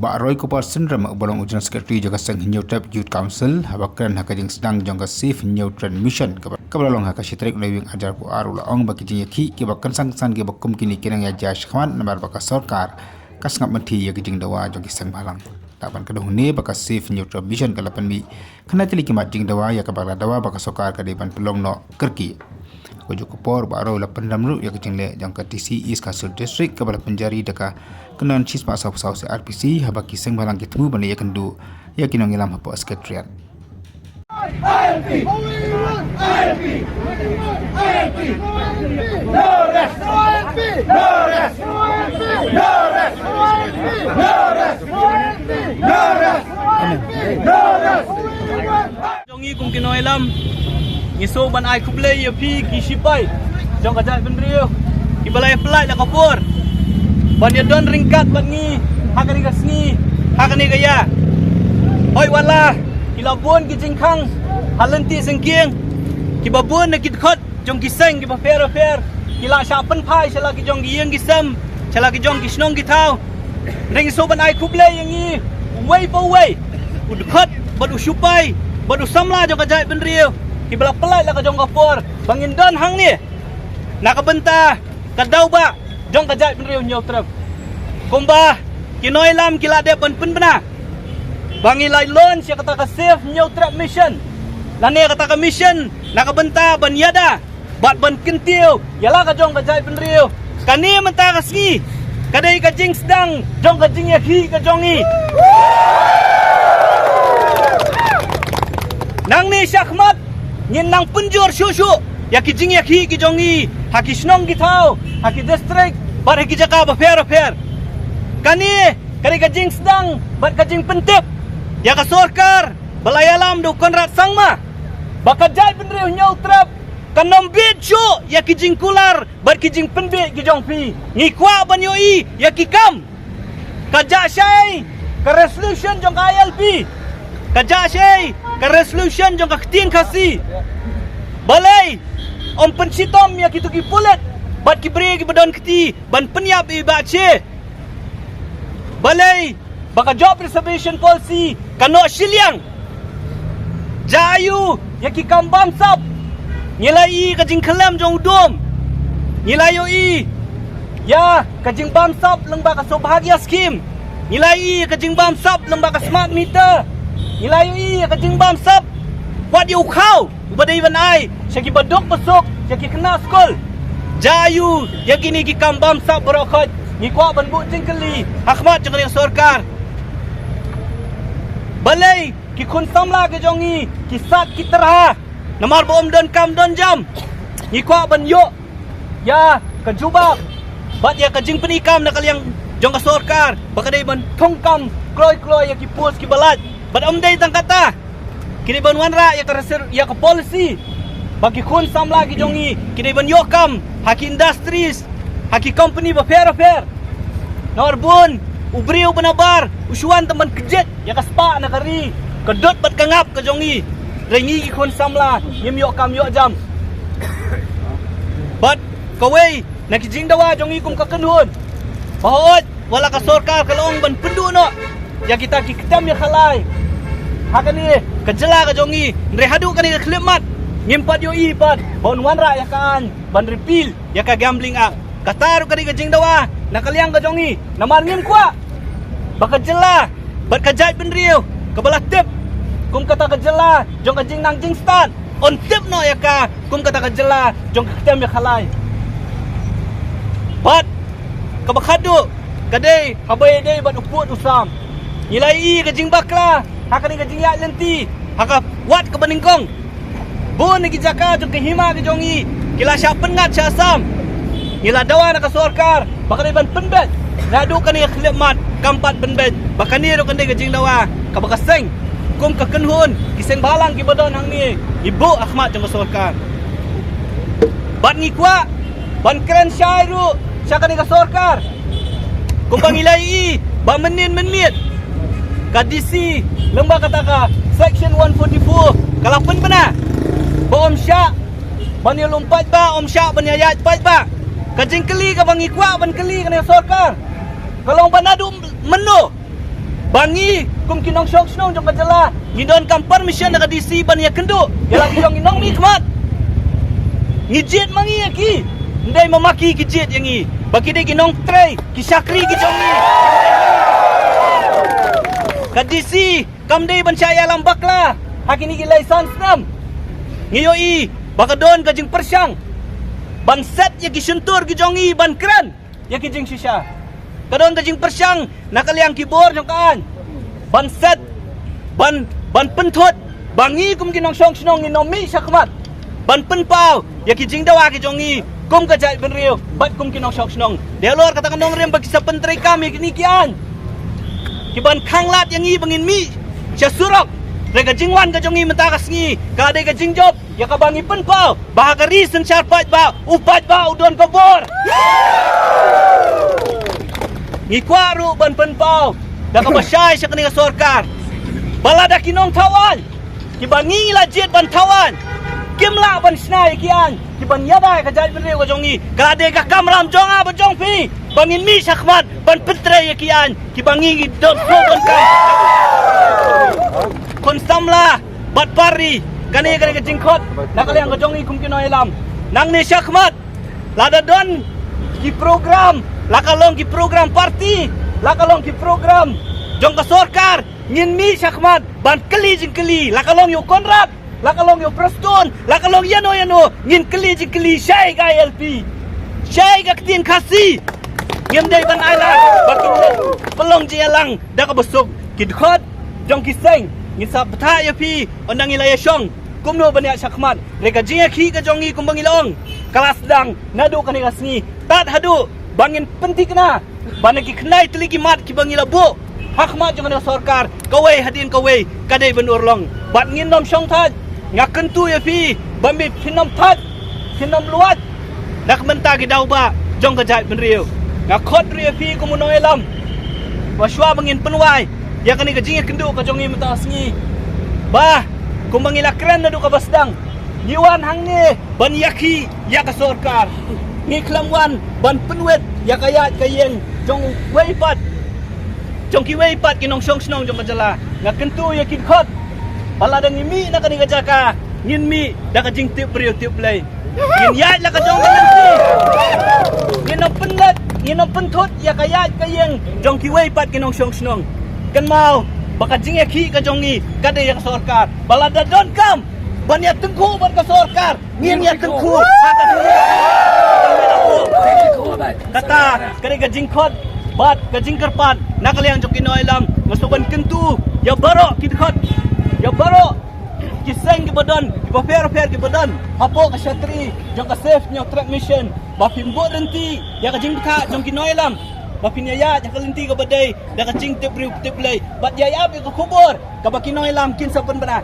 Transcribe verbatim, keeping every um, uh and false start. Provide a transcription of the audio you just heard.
Bah Roy Kupar Synrem, uba long u General Secretary jong ka Seng Hynñiewtrep Youth Council, haba kren ha ka jingsdang jong ka Save Hynñiewtrep Mission kaba, kaba la long ha ka shi tarik u Naiwieng ar hajar arphew ar, u la ong ba ki jingïakhih kiba kynsan kynsan kiba kum kine ki nang ïa jia shakhmat namar ba ka sorkar ka sngap mynthi ïa ki jingdawa jong ki seng bhalang. Lah ban kdew hangne ba ka Save Hynñiewtrep Mission ka la pynmih khyndai tylli ki mat jingdawa ïa kaba la dawa ba ka sorkar ka dei ban pynlong noh kyrkieh. Ka juh ka por, Bah Roy u la pynrem ruh ïa ka jingleh jong ka D C East Khasi Hills District kaba la pynjari da ka kynhun shispah sawphew saw C R P C haba ki seng bhalang ki thmu ban ïakynduh ïa ki nongïalam hapoh Secretariat. Jong ngi kum ki nongïalam, ngi sngewbha ban ai khublei ïa phi ki shipai jong ka jaitbynriew kiba la ïa pynlait la ka por ban ïa don ryngkat bad ngi ha kane ka sngi, ha kane ka ïa. Hooid, wat la ki la bun ki jingkhang ha lynti syngkien, kiba bun na ki dkhot jong ki seng kiba pher pher ki la shah pynphai sha la ki jong ki ïing ki sem, sha la ki jong ki shnong ki thaw. Hynrei ngi sngewbha ban ai khublei ïa ngi uwei pa uwei, u dkhot bad u shipai bad u samla jong ka jaitbynriew kiba la pynlait la ka jong ka por ba ngin don hangne na ka bynta ka daw ba jong ka jaitbynriew Hynñiewtrep. Kumba ki nongïalam ki la dep ban pynbna ba ngi la launch ïa kata ka Save Hynñiewtrep Mission, lane kata ka mission na ka bynta ban ïada bad ban kyntiew ïa la ka jong ka jaitbynriew. Kane mynta ka sngi ka dei ka jingsdang jong ka jingïakhih ka jong ngi. Nangne shakhmat ngin nang pynjur shuh shuh ïa ki jingïakhih ki jong ngi ha ki shnong ki thaw, ha ki district bad ha ki jaka bapher bapher. Kane ka dei ka jingsdang bad ka jingpyntip ïa ka sorkar ba la ïalam da u Conrad Sangma ba ka jaitbynriew Hynñiewtrep kan ym bit shuh ïa ki jingkular bad ki jingpynbit ki jong phi. Ngi kwah ban ïohi ïa ki kam. Ka jah shai ka resolution jong ka I L P, ka jah shai ka resolution jong ka ktien Khasi. Balei ym pynshitom ïa kito ki pulit bad ki briew kiba don kti ban pynïap ïa i Bah Che? Balei ba ka job reservation policy ka noh shiliang? Jah aiu ïa ki kam bamsap? Ngi la ïohi ka jingkhyllem jong u Dum. Ngi la ïohi ïa ka jingbamsap lyngba ka Saubhagya scheme. Ngi la ïohi ïa ka jingbamsap lyngba ka smart meter. Ngi la ïohi ïa ka jingbamsap wat ïa u khaw uba dei ban ai sha kiba duk ba suk, sha ki khynnah skul. Jah aiu ïa kine ki kam bamsap baroh khoit? Ngi kwah ban buh jingkylli ha khmat jong ka sorkar. Balei ki khun samla ki jong ngi ki sat ki tyrha namar ba ym don kam don jam? Ngi kwah ban ïoh ïa ka jubab bad ïa ka jingpyni kam na ka liang jong ka sorkar ba ka dei ban thung kam kloi kloi ïa ki post kiba lait. Bad ym dei tang kata, ki dei ban wanrah ïa ka reser-, ïa ka policy ba ki khun samla ki jong ngi ki dei ban ïoh kam ha ki industries, ha ki company bapher bapher. Namar bun u briew ba nabar u shu wan tang ban kjit ïa ka spah na ka ri, ka dud bad ka ngap ka jong ngi. Hynrei ngi ki khun samla ngim ïoh kam ïoh jam. Bad kawei na ki jingdawa jong ngi kum ka kynhun ba hooid, wat la ka sorkar ka la ong ban pynduh noh ïa kita ki kyntem ïa khalai ha kane ka jylla ka jong ngi, hynrei haduh kane ka khyllipmat ngim pat ïohi pat ba un wanrah ïa ka aiñ ban repeal ïa ka Gambling Act. Kata ruh ka dei ka jingdawa na ka liang ka jong ngi, namar ngim kwah ba ka jylla bad ka jaitbynriew kaba la tip kum kata ka jylla jong ka jingnang jingstad un tip noh ïa ka kum kata ka jylla jong ka kyntem ïa khalai. Bad kaba khadduh ka dei haba ïadei bad u pud u sam. Ngi la ïohi ka jingbakla ha kane ka jingïaid lynti ha ka wad kaba nyngkong. Bun na ki jaka jong ka hima ka jong ngi ki la shah pynngat sha Assam. Ngi la dawa na ka sorkar ba ka dei ban pynbeit, naduh kane ka khyllipmat kam pat pynbeit. Ba kane ruh kan dei ka jingdawa kaba ka seng kum ka kynhun ki seng bhalang kiba don hangne ngi buh ha khmat jong ka sorkar. Bad ngi kwah ban kren shai ruh sha kane ka sorkar. Kumba ngi la ïohi ba mynnin mynmiet ka D C lyngba kata ka section one forty-four ka la pynbna ba ym shah ban ïalum paidbah, ym shah ban ïaid paidbah. Ka jingkylli kaba ngi kwah ban kylli kane ka sorkar ka long ba naduh mynno Ba ngi kum ki nongshong shnong jong ka jylla ngi donkam permission na ka D C ban ïakynduh ïa la ki jong ngi nongmihkhmat. Ngi jied ma ngi ïa ki. Ndei ma ma ki ki jied ïa ngi ba ki dei ki nongtrei ki shakri ki jong ngi. Ka D C kam dei ban shah ïalam bakla ha kine ki lai san snem. Ngi ïohi ba ka don ka jingpyrshang ban set ïa ki shyntur ki jong ngi ban kren ïa ki jingshisha. Ka don ka jingpyrshang na ka liang ki bor jong ka aiñ ban set ban ban pynthut ba ngi kum ki nongshong shnong ngi nongmih shakhmat ban pynpaw ïa ki jingdawa ki jong ngi kum ka jaitbynriew bad kum ki nongshong shnong. Dei halor kata ka nongrim ba ki sa pyntreikam ïa kine ki aiñ ki ban khanglad ïa ngi ba ngin mih sha surok. Re ka jingwan ka jong ngi mynta ka sngi ka dei ka jingjop ïa kaba ngi pynpaw ba ha ka ri synshar paidbah u paidbah u don ka bor. Ngi kwah ruh ban pynpaw da kaba shai sha kane ka sorkar ba lada ki nongthaw aiñ kiba ngi la jied ban thaw aiñ kim lah ban shna ïa ki aiñ ki ban ïada ïa ka jaitbynriew ka jong ngi, ka dei ka kamram jong nga bad jong phi ba ngin mih shakhmat ban pyntrei ïa ki aiñ kiba ngi ngi don sngewbha ban kam. Khun samla bad parri, kane kane ka jingkhot na ka liang ka jong ngi kum ki nongïalam. Nangne shakhmat lada don ki program, la ka long ki program party, la ka long ki program jong ka sorkar, ngin mih shakhmat ban kylli jingkylli, la ka long ïa u Conrad, la ka long ïa u Prestone, la ka long ïano ïano, ngin kylli jingkylli shai ka I L P, shai ka ktien Khasi. Ngim dei ban ailad ba kin pynlong jingïalang da kaba suk. Ki dkhot jong ki seng ngin sa bthah ïa phi ynda ngi la ïashong kumno ban ïaid shakhmat. Re ka jingïakhih ka jong ngi kumba ngi la ong ka la sdang naduh kane ka sngi tad haduh ba ngin pynthikna ba na ki khyndai tylli ki mat kiba ngi la buh ha khmat jong kane ka sorkar, kawei hadien kawei ka dei ban urlong. Bad ngin nym shong thait. Nga kyntu ïa phi ba mut phin nym thait, phin nym luwait na ka bynta ki daw ba jong ka jaitbynriew. Nga khot ruh ïa phi kum u nongïalam ba shuwa ba ngin pynwai ïa kane ka jingïakynduh ka jong ngi mynta ka sngi, ba kumba ngi la kren naduh kaba sdang, ngi wan hangne ban ïakhih ïa ka sorkar. Ngi khlem wan ban pynwit ïa ka ïaid ka ïeng jong uwei pat jong kiwei pat ki nongshong shnong jong ka jylla. Nga kyntu ïa ki dkhot ba lada ngi mih na kane ka jaka ngin mih da ka jingtip briew tip Blei. Ngin ïaid la ka jong ka lynti. Ngin nym pynlait, ngin nym pynthut ïa ka ïaid ka ïeng jong kiwei pat ki nongshong shnong. Kynmaw ba ka jingïakhih ka jong ngi ka dei ïa ka sorkar. Ba lada donkam ban ïatyngkhuh bad ka sorkar, ngin ïatyngkhuh. Kata ka dei ka jingkhot bad ka jingkyrpad na ka liang jong ki nongïalam. Nga sngewbha ban kyntu ïa baroh ki dkhot, ïa baroh ki seng kiba don, kiba pher pher kiba don hapoh ka shatri jong ka Save Hynñiewtrep Mission, ba phin buh lynti ïa ka jingbthah jong ki nongïalam, ba phin ïaid ïa ka lynti kaba dei da ka jingtip briew tip Blei bad ïa ap ïa ka khubor kaba ki nongïalam kin sa pynbna.